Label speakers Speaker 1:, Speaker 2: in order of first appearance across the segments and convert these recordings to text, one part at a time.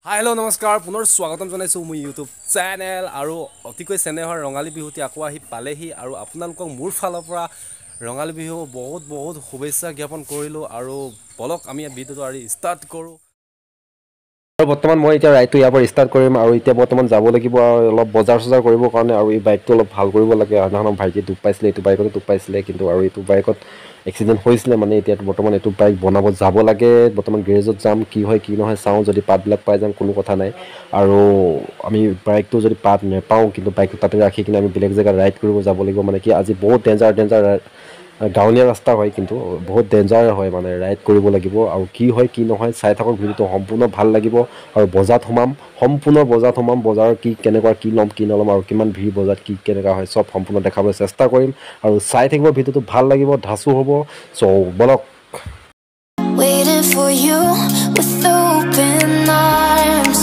Speaker 1: Hi hello' নমস্কাৰ, পুনৰ স্বাগতম জনাইছোঁ মোৰ ইউটিউব চেনেল। আৰু অতিকৈ চেনেহৰ ৰঙালী বিহুটি আকৌ আহি পালেহি আৰু আপোনালোকক মোৰ ফালৰ পৰা ৰঙালী বিহু বহুত বহুত শুভেচ্ছা জ্ঞাপন কৰিলোঁ। আৰু বলক আমি ভিডিঅ'টো আৰু ষ্টাৰ্ট কৰোঁ।
Speaker 2: আৰু বৰ্তমান মই এতিয়া ৰাইডটো ইয়াৰ পৰা ষ্টাৰ্ট কৰিম আৰু এতিয়া বৰ্তমান যাব লাগিব আৰু অলপ বজাৰ চজাৰ কৰিবৰ কাৰণে। আৰু এই বাইকটো অলপ ভাল কৰিব লাগে। সেইদিনাখন ভাইটিয়ে দুখ পাইছিলে, এইটো বাইকতে দুখ পাইছিলে কিন্তু, আৰু এইটো বাইকত এক্সিডেণ্ট হৈছিলে মানে। এতিয়া বৰ্তমান এইটো বাইক বনাব যাব লাগে, বৰ্তমান গেৰেজত যাম, কি হয় কি নহয় চাওঁ। যদি পাৰ্টবিলাক পাই যাম কোনো কথা নাই। আৰু আমি বাইকটো যদি পাৰ্ট নেপাওঁ কিন্তু বাইকটো তাতে ৰাখি কিনে আমি বেলেগ জেগাত ৰাইড কৰিব যাব লাগিব। মানে কি আজি বহুত ডেঞ্জাৰ ডেঞ্জাৰ গাঁৱলীয়া ৰাস্তা হয় কিন্তু বহুত ডেঞ্জাৰ হয়, মানে ৰাইড কৰিব লাগিব। আৰু কি হয় কি নহয় চাই থাকক ভিডিঅ'টো, সম্পূৰ্ণ ভাল লাগিব। আৰু বজাৰত সোমাম, সম্পূৰ্ণ বজাৰত সোমাম, বজাৰৰ কি কেনেকুৱা কি ল'ম কি নল'ম আৰু কিমান ভিৰ বজাৰত কি কেনেকুৱা হয় চব সম্পূৰ্ণ দেখাবলৈ চেষ্টা কৰিম। আৰু চাই থাকিব ভিডিঅ'টো, ভাল লাগিব, ধাচু হ'ব। চ' বলক।
Speaker 3: Waiting for you with open arms.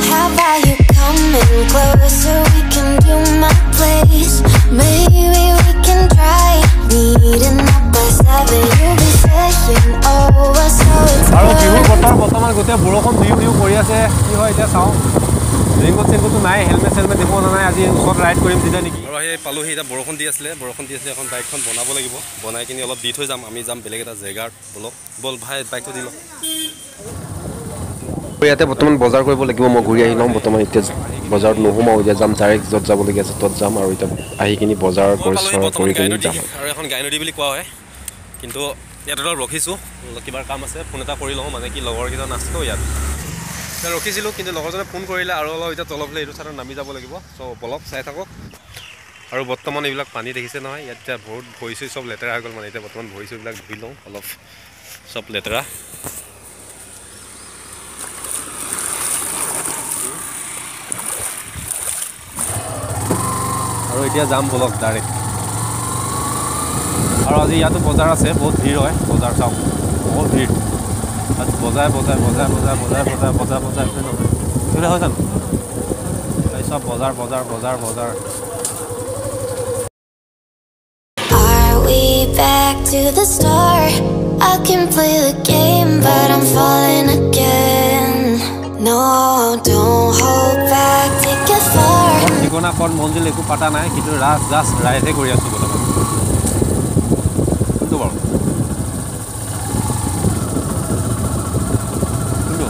Speaker 3: How about you coming closer? We can do my place. Maybe we can try meeting up by 7. You'll be saying oh, so it's
Speaker 1: আৰু বিহুৰ বতৰ বৰ্তমান গোটেই বৰষুণ বিহু বিহু কৰি আছে, কি হয় এতিয়া চাওঁ। ৰেইনকোট চেইনকোটটো নাই, হেলমেট চেলমেট একো অনা নাই, আজি ওচৰত ৰাইড কৰিম তেতিয়া নেকি। আৰু সেই পালোহি, এতিয়া বৰষুণ দি আছিলে, বৰষুণ দি আছিলে, এখন বাইকখন বনাব লাগিব, বনাই কিনি অলপ দি থৈ যাম। আমি যাম বেলেগ এটা জেগাত। বলক, বল ভাই বাইকটো দি লওক।
Speaker 2: ইয়াতে বৰ্তমান বজাৰ কৰিব লাগিব, মই ঘূৰি আহি লওঁ। বৰ্তমান এতিয়া বজাৰত নোসোমাওঁ, এতিয়া যাম ডাইৰেক্ট য'ত যাবলগীয়া আছে ত'ত যাম। আৰু এতিয়া আহি কিনি বজাৰ কৰি কিনি যাম।
Speaker 1: আৰু এখন গাই নদী বুলি কোৱা হয়, কিন্তু ইয়াত অলপ ৰখিছোঁ, কিবা কাম আছে, ফোন এটা কৰি লওঁ। মানে কি লগৰকেইজন আছিলো ইয়াত ৰখিছিলোঁ, কিন্তু লগৰজনে ফোন কৰিলে আৰু অলপ এতিয়া তলফালে এইটো চাইডত নামি যাব লাগিব। চ' বলক চাই থাকক। আৰু বৰ্তমান এইবিলাক পানী দেখিছে নহয়, ইয়াত এতিয়া বহুত ভৰি চৰি চব লেতেৰা হৈ গ'ল। মানে এতিয়া বৰ্তমান ভৰি চৰিবিলাক ধুই লওঁ অলপ, চব লেতেৰা। আৰু এতিয়া যাম বলক ডাইৰেক্ট। আৰু আজি ইয়াতো বজাৰ আছে, বহুত ভিৰ হয় বজাৰ, চাওক বহুত ভিৰ। আজি বজাই বজাই বজাই বজাই বজাই বজাই বজাই বজাই নহয় হয় জানো, এই চব বজাৰ বজাৰ বজাৰ বজাৰ।
Speaker 3: Are we back to the start? I can play the game, but I'm falling again. No, don't hold back, take it far.
Speaker 1: ঠিকনা ক'ত মঞ্জিল একো পাতা নাই, কিন্তু ৰাস জাষ্ট ৰাইডহে কৰি আছোঁ বৰ্তমান। কোনটো বাৰু কোনটো?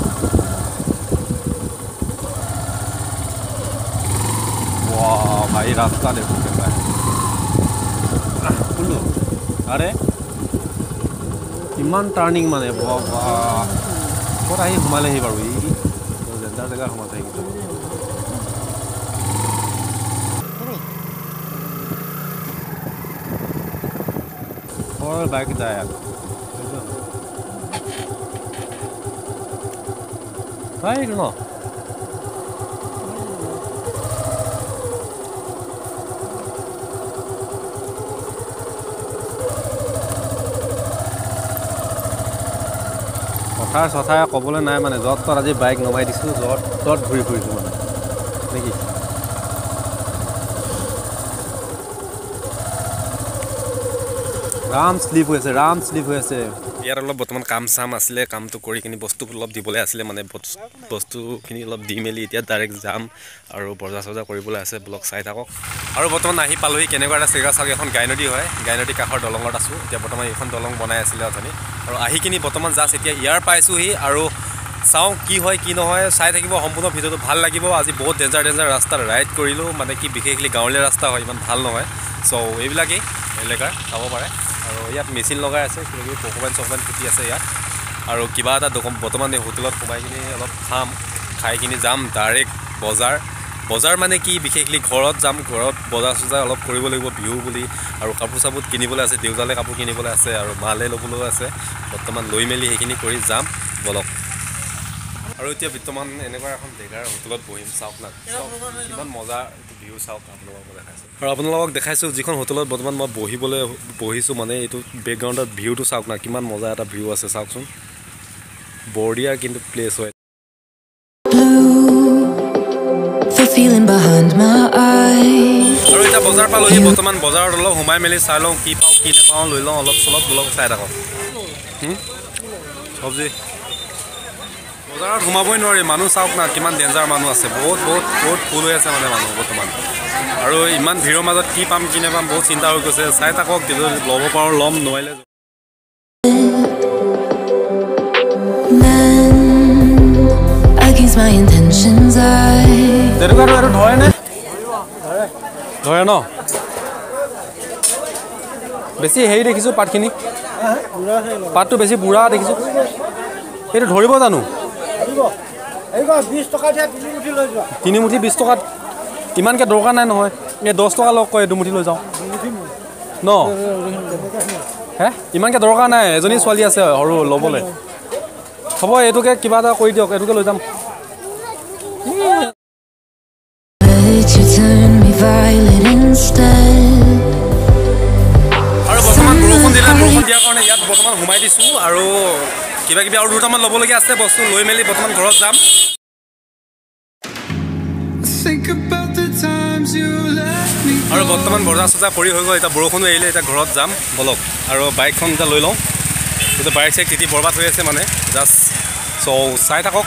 Speaker 1: ৱাহ ভাই ৰাস্তা দেখো কেঁচা। কোনটো? আৰে ইমান টাৰ্ণিং মানে, ক'ত আহি সোমালেহি বাৰু? ই ডেঞ্জাৰ জেগা সোমাইছে কিন্তু। বাইক যায় ইয়াত এইটো ন। পথাৰ চথাৰ ক'বলৈ নাই মানে, য'ত ত'ত আজি বাইক নমাই দিছোঁ, য'ত ত'ত ঘূৰি ফুৰিছোঁ মানে নেকি। ৰাম শ্লিপ হৈ আছে, ৰাম শ্লিপ হৈ আছে। ইয়াত অলপ বৰ্তমান কাম চাম আছিলে, কামটো কৰি কিনি বস্তু অলপ দিবলৈ আছিলে, মানে বস্তুখিনি অলপ দি মেলি এতিয়া ডাইৰেক্ট যাম। আৰু বজাৰ চজাৰ কৰিবলৈ আছে, ব্লগ চাই থাকক। আৰু বৰ্তমান আহি পালোহি কেনেকুৱা এটা জেগা চাওক, এখন গাই নদী হয়, গাই নদীৰ কাষৰ দলঙত আছোঁ এতিয়া বৰ্তমান। এইখন দলং বনাই আছিলে অথনি, আৰু আহি কিনি বৰ্তমান জাষ্ট এতিয়া ইয়াৰ পাইছোঁহি। আৰু চাওঁ কি হয় কি নহয়, চাই থাকিব সম্পূৰ্ণ ভিডিঅ'টো, ভাল লাগিব। আজি বহুত ডেঞ্জাৰ ডেঞ্জাৰ ৰাস্তাত ৰাইড কৰিলোঁ, মানে কি বিশেষকৈ গাঁৱলীয়া ৰাস্তা হয়, ইমান ভাল নহয়। চ' এইবিলাকেই এলেকাৰ চাব পাৰে। আৰু ইয়াত মেচিন লগাই আছে, কিবা কিবি পকোমেণ্ট চকমেণ্ট ফুটি আছে ইয়াত। আৰু কিবা এটা দোকান বৰ্তমান এই হোটেলত সোমাই কিনি অলপ খাম, খাই কিনি যাম ডাইৰেক্ট বজাৰ। বজাৰ মানে কি বিশেষকৈ ঘৰত যাম, ঘৰত বজাৰ চজাৰ অলপ কৰিব লাগিব বিহু বুলি। আৰু কাপোৰ চাপোৰ কিনিবলৈ আছে, দেউতালৈ কাপোৰ কিনিবলৈ আছে আৰু মালে ল'বলৈও আছে। বৰ্তমান লৈ মেলি সেইখিনি কৰি যাম বলক। আৰু এতিয়া বৰ্তমান এনেকুৱা এখন জেগাৰ হোটেলত বহিম, চাওক না কিমান মজা এইটো ভিউ, চাওক আপোনালোকক দেখাইছোঁ। আৰু আপোনালোকক দেখাইছোঁ যিখন হোটেলত বৰ্তমান মই বহিবলৈ বহিছোঁ, মানে এইটো বেকগ্ৰাউণ্ডত ভিউটো চাওক না কিমান মজা এটা ভিউ আছে, চাওকচোন বঢ়িয়া কিন্তু প্লেচ হয়। আৰু এতিয়া বজাৰ পালোহি, বৰ্তমান বজাৰত অলপ সোমাই মেলি চাই লওঁ কি পাওঁ কি নাপাওঁ, লৈ লওঁ অলপ চলপ, ব্লগ চাই থাকক। চব্জি বজাৰত সোমাবই নোৱাৰি, মানুহ চাওক না কিমান ডেঞ্জাৰ মানুহ আছে, বহুত বহুত বহুত ফুল হৈ আছে মানে মানুহ বৰ্তমান। আৰু ইমান ভিৰৰ মাজত কি পাম কি নাপাম বহুত চিন্তা হৈ গৈছে। চাই থাকক, ল'ব পাৰোঁ ল'ম, নোৱাৰিলে। তেনেকুৱাটো এইটো ধৰেনে? ধৰে ন? বেছি হেৰি দেখিছোঁ পাতখিনি, পাতটো বেছি বুঢ়া দেখিছোঁ। এইটো ধৰিব জানো? তিনিমুঠি 20 টকাত ইমানকৈ দৰকাৰ নাই নহয়। এই 10 টকা লগ কয়, দুমুঠি লৈ যাওঁ ন? হে ইমানকৈ দৰকাৰ নাই, এজনী ছোৱালী আছে সৰু ল'বলৈ। হ'ব এইটোকে কিবা এটা কৰি দিয়ক, এইটোকে লৈ যাম। আৰু বৰ্তমান বৰষুণ দিলে, বৰষুণ দিয়াৰ কাৰণে ইয়াত বৰ্তমান সোমাই দিছোঁ। আৰু কিবা কিবি আৰু দুটামান ল'বলগীয়া আছে বস্তু, লৈ মেলি বৰ্তমান ঘৰত যাম। আৰু বৰ্তমান বজাৰ চজাৰ কৰি হৈ গ'ল, এতিয়া বৰষুণো এৰিলে, এতিয়া ঘৰত যাম বলক। আৰু বাইকখন এতিয়া লৈ লওঁ, এতিয়া বাইক চাইক তিতি বৰবাদ হৈ আছে মানে জাষ্ট। চ' চাই থাকক।